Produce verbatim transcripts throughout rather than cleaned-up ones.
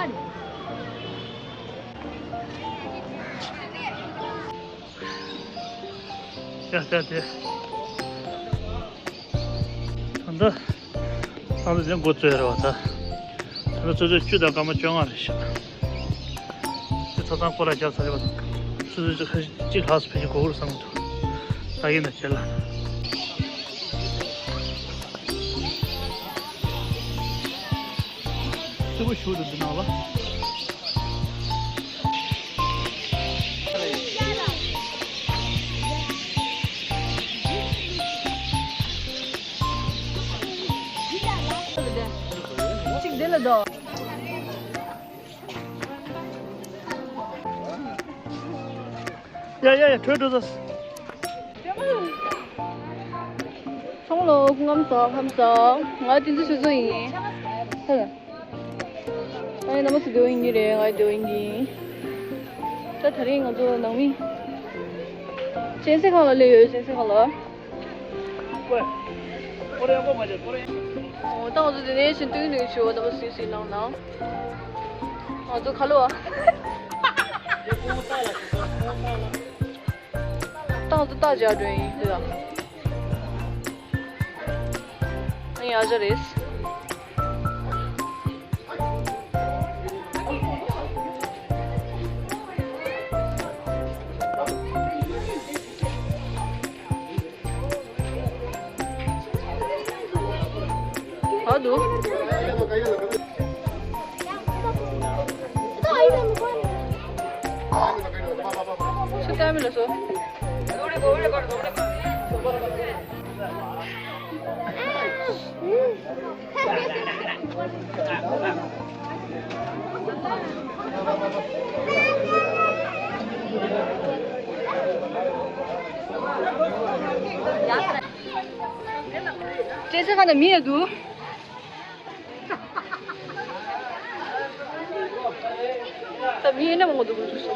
ཡ་ད་དེ། ད་ལྟ་ད་ལྟ་འདི་འགོ་བཙུགས་ཡ་རེད་བ་ད། ད་ལྟ་ཆུ་ཚོད་བཅུ་དང་སྐར་མ་བཅོ་ལྔ་རེད་ཤག་དེ་ཆ་ཚང་སྐོར་ར་རྒྱབ་ཚར་རེད་བ། ཆུ་ཚོད་གཅིག་ལྷག་ཙམ་ཕལ་ཆེར་འགོར་གི་རེད་བསམ་གྱི་འདུག་ད་ཡིན་ན་བྱེད་ལ། སྐྱིད་པོ་ཞིག་འདུག་འདི་ནང་ལ། གཅིག་འདི་ལ་འདུག་ཡ་ཡ་ཡ། བྲོས་འགྲོ་ས། ཚང་མ་ལོ་སྐུ་ཁམས་བཟང་། ཁམས་བཟང་། ང་བསྟན་འཛིན་ཆོས་སྐྱོང་ཡིན། ཧེ། ཨ་ནི་རྣམ་པ་ཚོ་སྡེ་བ་དབྱིན་ཇི་རེད། ང་སྡེ་བ་དབྱིན་ཇི་ཡིན། ད་དེ་རིང་ང་ཚོ་ནང་མི་གཅན་གཟན་ཁང་ལ་སླེབས་ཡོད། གཅན་གཟན་ཁང་ལ། ཨོ་ད་ང་ཚོ་དེ་ནས་ཕྱིན་སྟོན་སྟོན་ཞུ་བ་ད་ག་སུས་སུས་གནང་ན། ང་ཚོ་ཁ་ལོ་བ། ཏང་ཏུ་ཏ་བྱ་སྒྲོན་ཡིན་ལ། ཨ་ཡ་བྱ་རེད། ཨ་དུ། ཆུ་ཀ་མི་ལ་སོ། ཅེ་སི་ཁ་ན་མི་ཡ་དུ། ད་མི་ཡ་ན་མང་པོ་འདུག་གོ། ད་ག་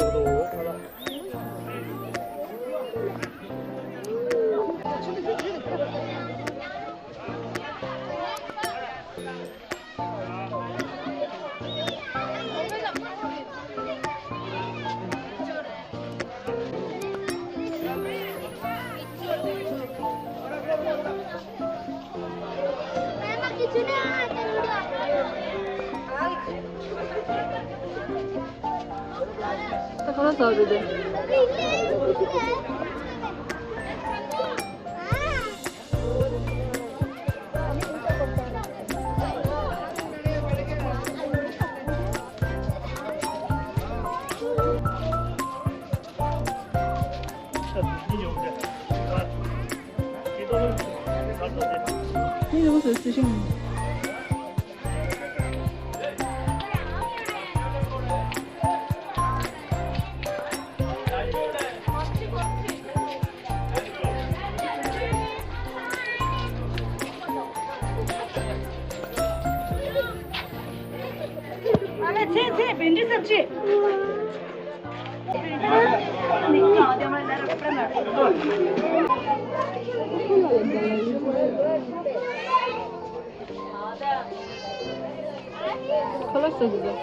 རེ་ཟ་རེད་དེ། ཨ་ལེ་ཚེ་ཚེ་བེན་ཌི་སབ་ཅི། ཁ་ལག་ཟ་དགོས།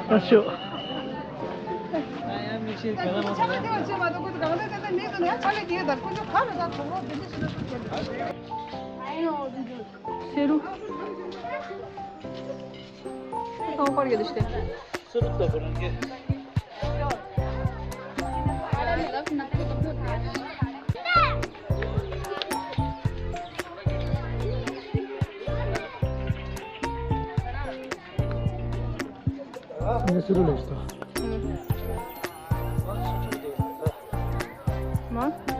ཨ་ཤོ། ཚེ་རུ། ཚང་པར་གྱི་དུ་ཤི་སྟེ། ཚེ་རུ་ལྟ་བུ་རང་གི། ངས་ཚེ་རུ་ལས་ཤི་ཏོ། ཨུམ། མ།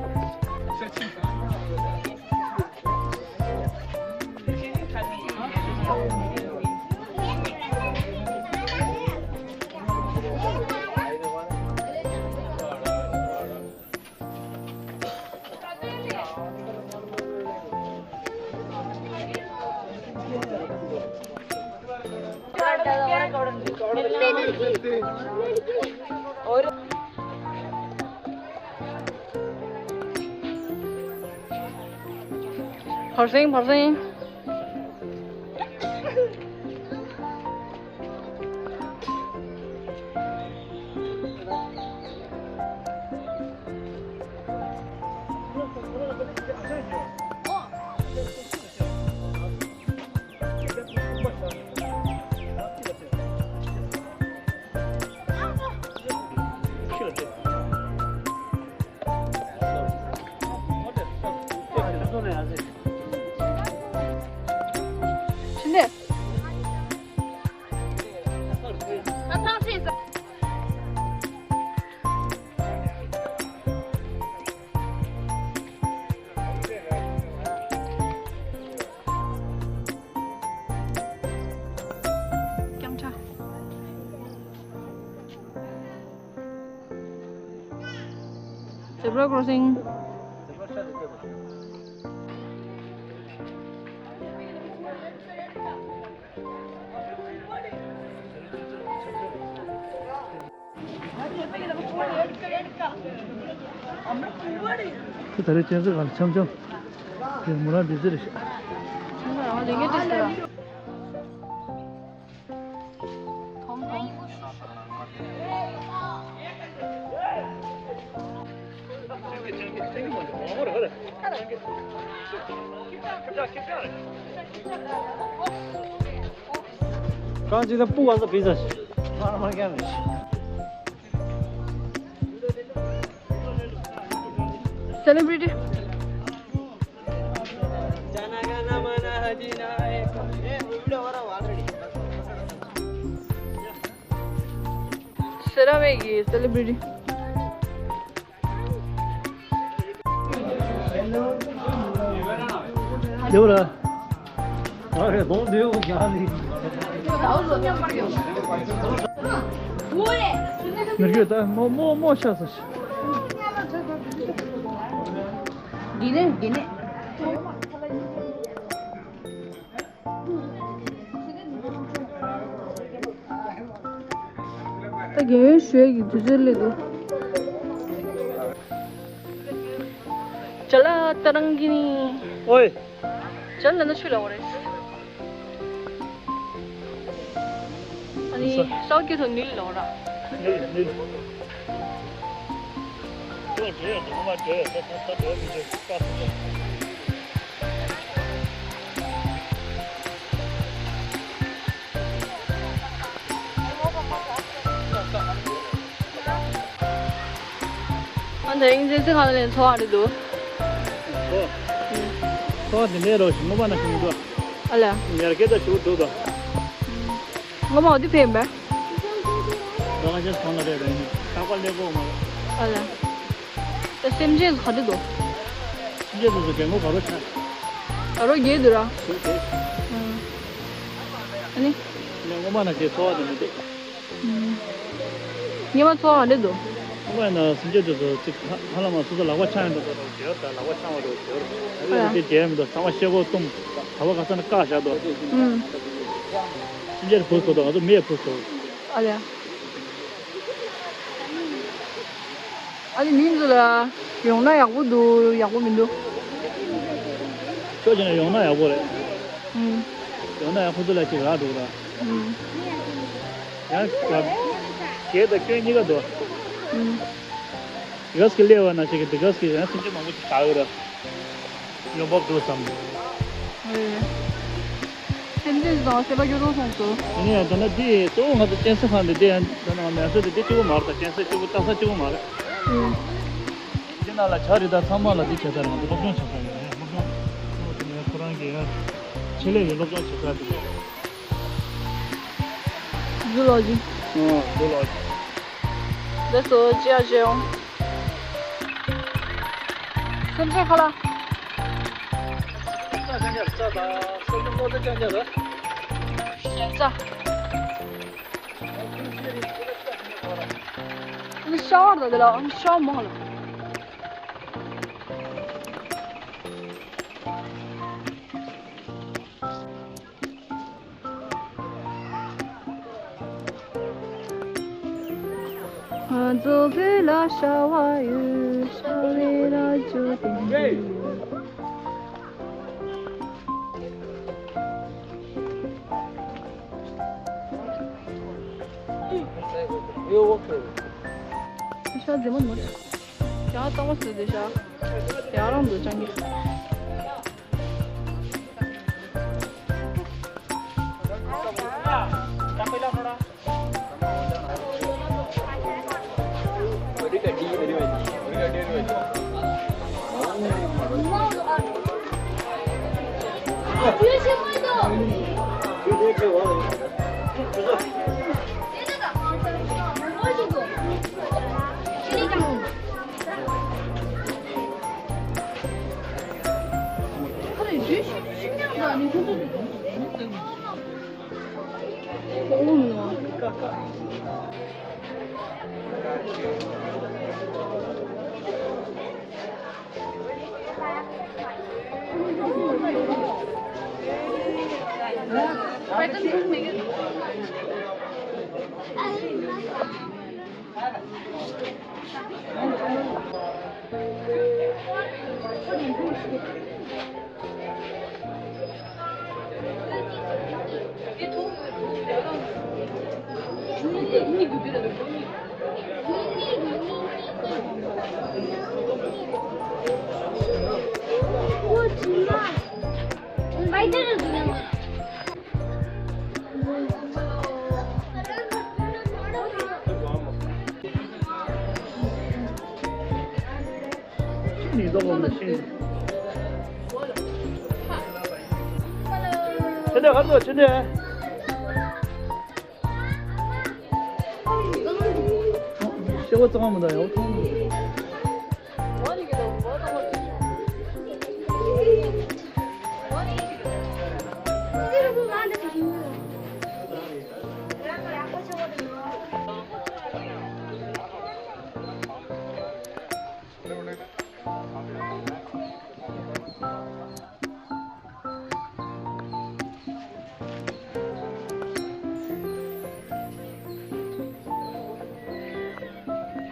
ཕར་སེང་ཕར་སེང་། Zebra crossing. ཁོ་ད་རེས་ཅན་ཟེར་གང་འཆམ་འཆམ། དེ་མོ་རང་འདི་ཟེར་རེད་ཤག་གང་ཅི་ད་སྤུ་བ་ས་བི་ས་ཤི། མར་མར་ཀྱང་རེད། Celebrity. སེ་ར་བས་ཀྱི་celebrity། དེ་བ་ར། ཨ་རེ་གདོང་དེ་འོ་ན་ནི། མི་རྒྱུད་ད་མོ་མོ་མོ་ཤ་ས་ཤི། འདི་ནས་འདི་ནས། ད་རྒན་ཡོལ་ཞུ་ཡས་ཀྱི་དུས་ཚོད་སླེབས་འདུག་ཅ་ལག་ད་རང་གི་ནི། ཨོའི། ཅ་ལག་ན་ཆུ་ལ་འོ་རེད། ཨ་ནི་ས་སའོ་ཀེ་ཐོ་ནིལ་ལོ་ར། ནིལ་ནིལ། ཁོ་འདྲེ་ཡོད་འདུག་མ་འདྲེ་ཡོད་ས་ས་ས་འདྲེ་མི་འདྲེ་ཀ་ས་ས། ཨ་ད་ཡིན་ཙེ་ཙེ་ག་ལ་ལེན་ཚོ་ཨ་རེད་འདུག་ཚོ། ཚོ་དེ་འདྲའི་རོ་ཞིག་མོ་པ་ན་ཞིག་མི་འདུག་ཨ་ལ། ཉར་སྐད་ད་ཞུ་འདུག་ག་ངོ་མ་འོ་དེ་ཕེབས་པས། རང་ཅན་སོང་ལ་རེད་རེད་ནི་རྟག་པར་ལེགས་པོ་མ་རེད། ཨ་ལ། ད་སེམས་ཅན་ག་འདྲ་འདུག་སེམས་ཅན་དེ་ཚོ་རྒན་གོག་ག་རོ་ཆགས། ག་རོ་རྒྱས་འདུག་ར། ཞུ་དེ། ཨ་ནི། ངས་སྔོན་མ་ན་ཞེས་ཚོར་བ་དེ་མི་འདུག་ངས་མ་ཚོར་བ་འདྲ་འདུག་སྔོན་མ་ན་སེམས་ཅན་དེ་ཚོ་ཅིག་ཧ་ཧ་ལམ་སོ་སོ་ལག་པ་འཆང་ཡོང་དུས་ཚོ་རོ་བྱེད་ཡོད་ད་ལག་པ་འཆང་བ་རོ་བྱེད་ཡོད་རེད། ཨ་ཡོད་དེ་བྱེད་མི་འདུག་ཚང་མ་ཤེལ་སྒོ་བཏུམ། ག་བ་ག་ས་ན་བཀག་བཞག་འདུག་ཨུམ། སེམས་ཅན་བུ་ཚོ་དང་ང་ཚོ་མིའི་བུ་ཚོ། ཨ་ལས། ཨ་ནི་མི་ཚོ་ལ་ཡོང་ན་ཡག་པོ་འདུག་ཡག་པོ་མི་འདུག་ཕྱོགས་གཅིག་ནས་ཡོང་ན་ཡག་པོ་རེད། ཨུམ། ཡོང་ན་ཡག་པོ་འདུག་ལ་ཅིག་རག་འགྲོ་གི་ར། ཨུམ། ཡང་ག་གལ་དང་སྐྱོན་གཉིས་ཀ་འདུག་ཨུམ། དེ་ག་སྐྱེ་ལས་བ་ན་ཞིག་གི་དེ་ག་སྐྱེ་ཡང་སེམས་ཅན་མང་པོ་ཅིག་བཞག་ཡོད་ར། ཡོང་འབབ་འདུག་བསམ། ཨེ། སེམས་ཅན་དང་བྱེད་པ་སྐྱོ་རུ་སོང་སོང་། ཡིན་ཡང་ད་ནི་འདི་གཙོ་བོ་ང་ཚོ་གཅན་གཟན་ཁང་འདི་འདི་ཡང་ད་ནི་མེ་སོར་འདི་འདི་གཅིག་པོ་མ་རེད། ད་གཅན་གཟན་གཅིག་པོ་སྟག་གཟན་གཅིག་པོ་མ་རེད། ཨེ། འདི་ནང་ལ་བྱ་རི་དྭགས་ཚང་མ་ལ་འདི་བྱེད་ས་རེད། ང་ཚོ་སློབ་སྦྱོང་བྱེད་ས་རེད། སློབ་སྦྱོང་ཁོ་རང་གི་ཡང་ཆེད་ལས་ཀྱི་སློབ་སྦྱོང་བྱེད་ས་འདི། ཟུ་ལོག་ཅིག་ཨོ་ཟུ་ལོག་ཅིག་འདི་སོ་ཅི་ཡ་ཅི་ཡོང་། སེམས་ཅན་ཁ་ལ། ཞན་ཆ། ཤ་བར་དང་དེ་ལ་ཤ་མང་ལ། ང་ཚོ་བོད་ལ་ཤ་བ་ཡོད། ཤ་བའི་ར་ཅོ་ཏེ། ཤ་རྫི་མོ་མོ། ཡང་གཙང་མ་བཟོས་ཏེ་ཤ། ཡང་རང་འདུག་ཅང་གི། ཁྱེད་ནས་ག་རེ་འདུག་ཁྱེད་ནས། ཤེས་པ་གཙང་མ་མི་འདུག་ཡག་པོ་མཐོང་།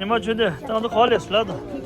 ཉི་མ་ཆུ་འདི་ཏང་དུ་གོ་ལེ་སུ་ལ་དང་།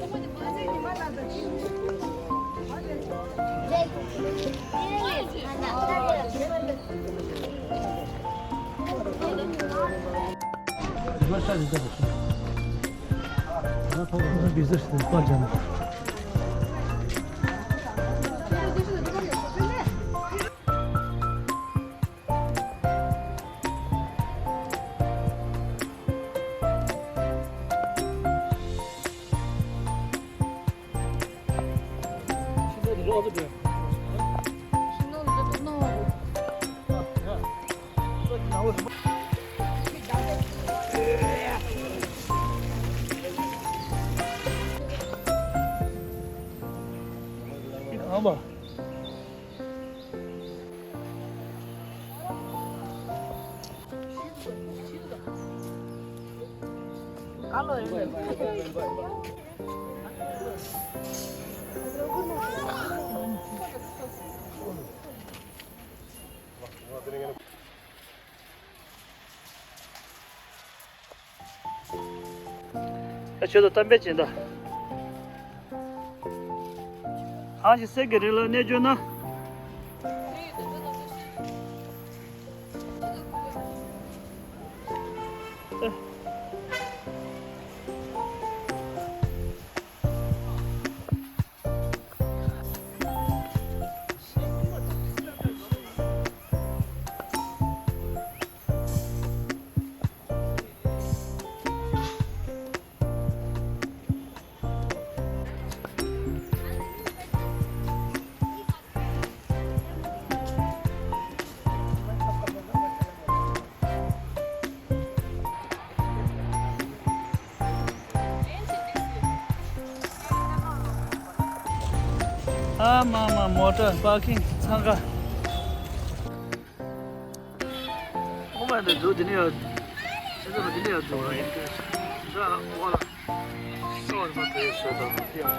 ཨ་ཆོས་དང་གཏམ་དཔེ་བྱེད་ད། གང་ཞིག་གསེར་གྱི་རི་ལ་གནས་གྱུར་ན། མ་མ་མོ་ཊ་པར་ཀིང་འཚང་ཁ། ཨོ་མ་འདི་འདུག་འདི་ནས་ཡར། ཆེ་ཚང་མ་འདི་ནས་ཡར་འཛུལ་བ་ཡིན་གྱི། འདྲ་ཨོ་ལ། སོ་མ་དེ་ཤོད་དང་ཡ།